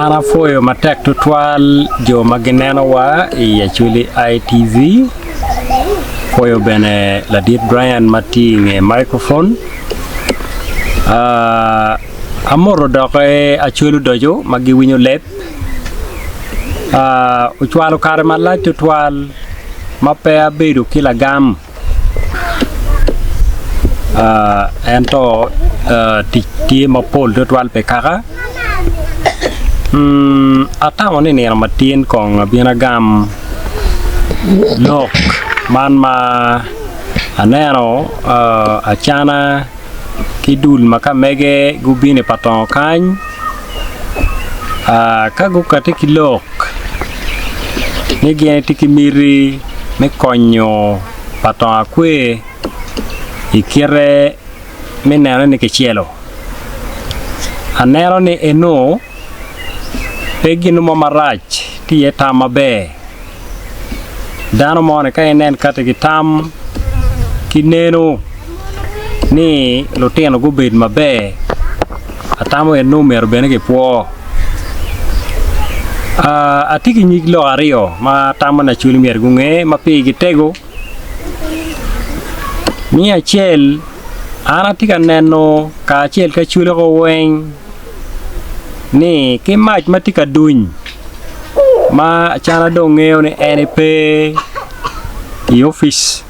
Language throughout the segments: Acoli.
An apwoyo matek tutwal jo ma ginenowa i Acholi ITV, apwoyo bene ladit Brian ma tye i nge microphone. Ah, amoto dok Acholi odoco ma giwinyo leb. Ah, ocwalo kare malac tutwal ma pe abedo ki lagam. Ento tic tye mapol tutwal pi kaka atamo ni nino matin kong abin agam lok man ma aneno acana ki dul ma ka mege gubino i patongo kany ka gukati ki lok ni gin gitye ki miti me konyo pa tongo akwe i kite me neno ni kicelo. Aneno ni eno pe gin mo marac tye iye tam maber dano moni ka inen kati ki tam ki neno ni lutino gubed maber atamo en nongo myero bene kipwo. Atye ki nyig lok aryo ma atamo ni Acholi myero gunge ma pigi tego. Me acel an atye ka neno kacel ki Acholi weng ni ki mac ma tye ka duny ma Acana dong ngeyo ni en pe i opic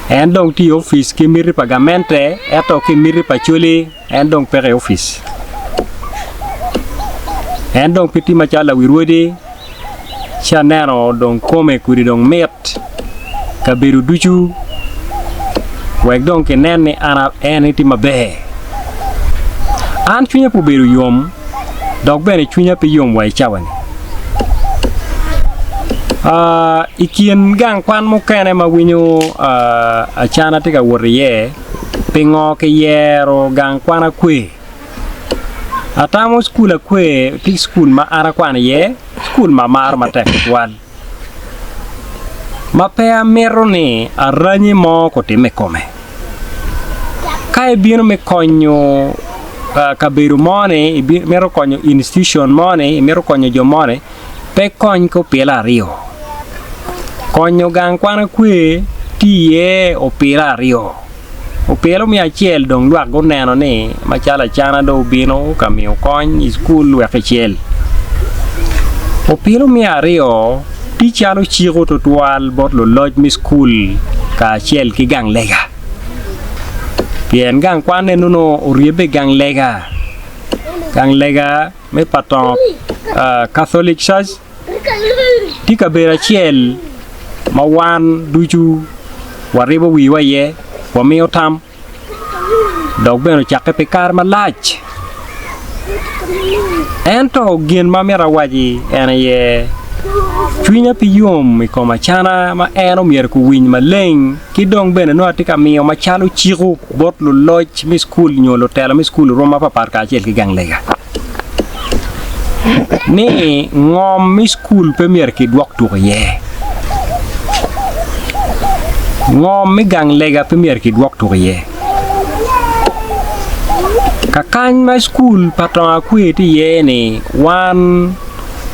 en dong tye i opic ki miti pa gamente ento ki miti pa Acholi En dong peke i opic. En dong pe tye macalo lawi rwodi, ci aneno dong kome kodi dong mit kabedo ducu wek dong kinen ni an en tye maber. An cwinya pe obedo yom dok bene cwinya pe yom wa i cawa-ni. I kin gang kwan mukene ma winyo Acana tye ka wot iye, Pingo kiyero gang kwan akwe? Atamo cukul akwe tye cukul ma an akwano iye, cukul ma amaro matek tutwal ma pe amito ni aranyi mo kutimme i kome. Ka ibino me konyo kabedo moni, imito konyo institution moni, imito konyo jo moni, pe kony ki opila aryo. Konyo gang kwan akwe tye iye opila aryo. Opila me acel dong lwak guneno ni macalo acana dong obino ka miyo kony i cukul wek kicel. Opila me aryo tye calo ciko tutwal bot luloc me cukul kacel ki gang lega pien gang kwan eno nongo oryebbe i gang lega, gang lega me Patongo Catholic Church tye kabedo acel ma wan ducu waribo wiwa iye, wamiyo tam, dok bene ocakke pi kare malac. Ento gin ma myero awaci en aye, cwinya pe yom i kom Acana ma en omyero kuwiny maleng ki dong bene nongo atye ka miyo macalo ciko bot luloc me cukul nyo lutela me cukul i rwom mapatpat kacel ki gang lega ni ngom me cukul pe myero kidwok tuko iye. Ngom me gang lega pe myero kidwok tuko iye. Kakany ma cukul pa Tongo Akwe tye iye-ni wan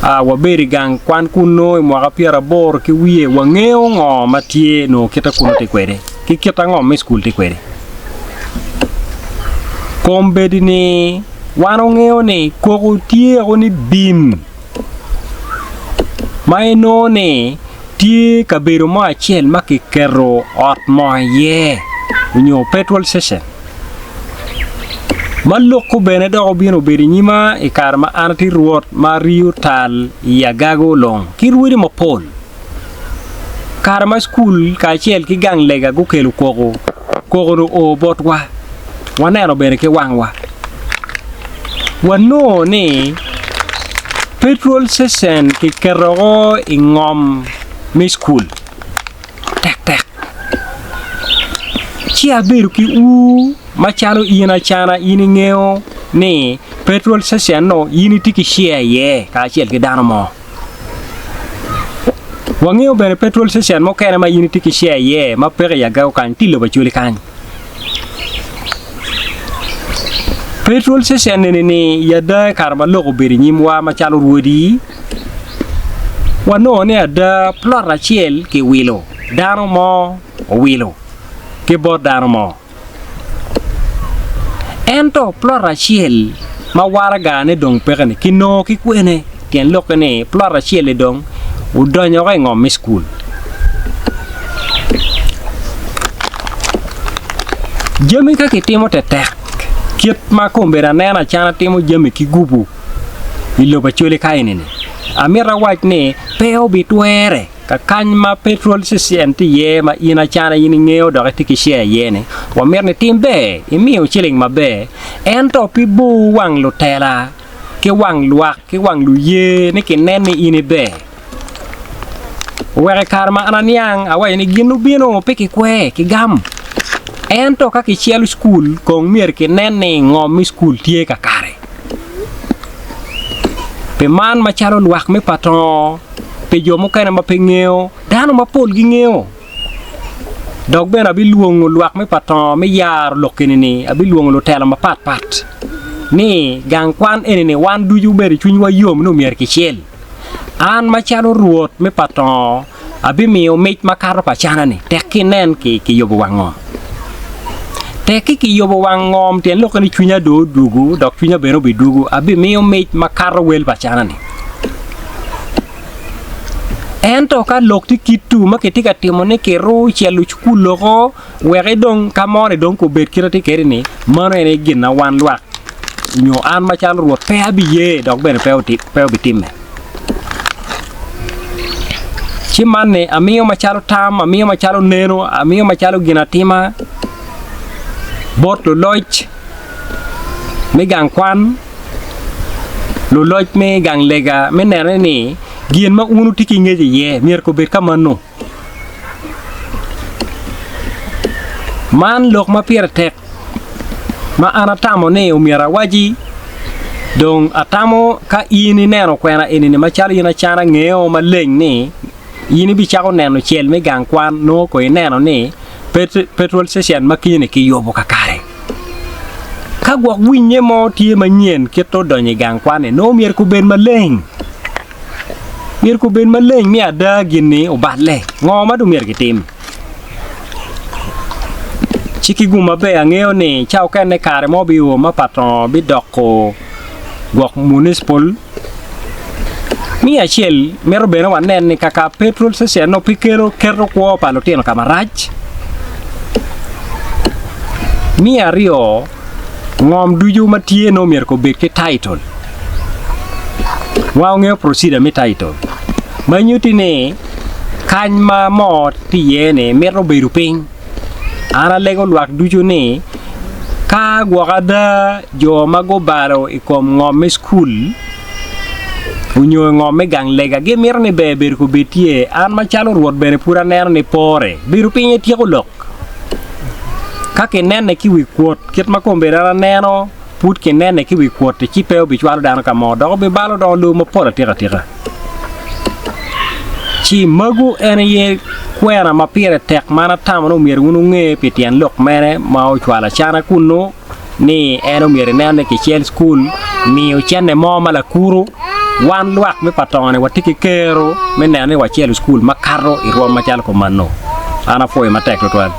wabedo i gang kwan kunnu i mwaka pyeraboro ki wiye wangeyo ngo ma tye nongo kite kunnu tye kwede ki kit ango me cukul tye kwede. Kombeddi ni wan wangeyo ni koko tye o ni bim ma inongo ni tye kabedo mo acel ma kiketo ot mo iye nyo petrol station Ma lokko bene dok obino obedo i nyima i kare ma an atye rwot ma ariyo tal i agago long ki rwodi mapol. Kare ma cukul kacel ki gang lega gukelo koko, koko-nu oo botwa, waneno bene ki wangwa. Wanongo ni petrol cecen kiketo woko i ngom me cukul tektek. Ci abedo ki ur macalo in acana in ingeyo ni petrol cecen-nu in itye ki share iye kacel ki dano mo. Wangeyo bene petrol cecen mukene ma in itye ki share iye ma peke i Agao kany tye i lobo Acholi kany. Petrol station eni-ni i ada i kare ma lok obedo i nyimwa macalo rwodi, wanongo ni ada plot acel kiwilo, dano mo owilo ki bot dano mo. Ento plot acel ma waragane dong peke-ni kinongo ki kwene? Tyen lokke ni plot acel-li dong odonyo woko i ngom me cukul. Jami ka kitimo tetek kit ma kombeddi aneno Acana timo jami ki gubu i lobo Acholi ka eni-ni, amito awac ni pe obitwere ka kany ma petrol cecen tye iye ma in Acana in ingeyo dok itye ki share iye-ni, wamito ni tim ber, imiyo ciling maber ento pe ibor wang lutela ki wang lwak ki wang luye ni kinen ni in iber. Oweko i kare ma an aniang awaco ni gin obino pe kikwer kigam ento ka kicelo cukul kong myero kinen ni ngom me cukul tye kakare. Pi man macalo lwak me patongo pi jo mukene ma pe ngeyo dano mapol gingeyo dok bene abilwongo lwak me patongo me yaro lok eni-ni abilwongo lutela mapat pat ni gang kwan eni-ni wan ducu bedo cwinywa yom ni myero kicel. An macalo Rwot me pa tongo abimiyo mic makato pa cana-ni, tekki inen kiyubo wang ngom. Tekki kiyubo wang ngom tyen lokke ni cwinya dong odwogo dok cwinya bene obidwogo, abimiyo mic makato wel pa cana-ni. Ento ka lok tye kit-tu ma kitye ka timo ni kiru celo cukul loko, Wek idong ka moni dong kubed kit atye kwede ni, mano en aye gin ma wan lwak nyo an macalo Rwot pe abiye dok bene pe obitimme. Ci man-ni amiyo macalo tam, amiyo macalo neno, amiyo macalo ginatima bot luloc me gang kwan, luloc me gang lega me neno ni gin ma wun wutye ki ngec iye myero kubed ka mano. Man lok ma pire tek ma an atamo ni omyero awaci dong atamo ka in ineno kwena eni-ni macalo in acana ngeyo maleng ni in ibicako neno cel me gang kwan nongo kong ineno ni petrol cecen ma kenyo-ni kiyubo kakare. Ka gwok winye mo tye manyen kit odonyo i gang kwan-ni nongo myero kubed maleng. Myero gubed maleng ni ada gin-ni oballe. Ngo ma dong myero gitim? Ci ki gum maber angeyo ni ca okene kare mo bio ma patron bidoko gwok municipal me acel mito bene wanen ni kaka petrol station nongo pe kelo keto kwo pa lutino ka marac. Me aryo Ngom ducu ma tye nongo myero obed ki title. Wan wangeyo procedure me title ma nyutti ni kany ma moo tye iye ni mito bedo piny. An alego lwak ducu ni ka gwok ada jo ma gubalo i kom ngom me cukul onyo ngom me gang lega gimito ni ber bedo kubed tye an macalo Rwot bene pud aneno ni pore bedo piny etyeko lok. Ka kinene ki wi kwot, kit ma kombeddi an aneno, pud kinene ki wi kwot-ti, ci pe obicwalo dano ka mo, dok obibalo doko lobo mapol atika tika. Ci magu en aye kwena ma pire tek ma an atamo ni myero wun wunge pi tyen lok mene ma ocwalo Acana kunnu. ni en omyero inen ni kicel cukul miyo cente mo ma lakuru wan lwak me patone watye ki kero me neno ni wacelo cukul makato i rwom macalo kumeno. An apwoyo matek tutwal.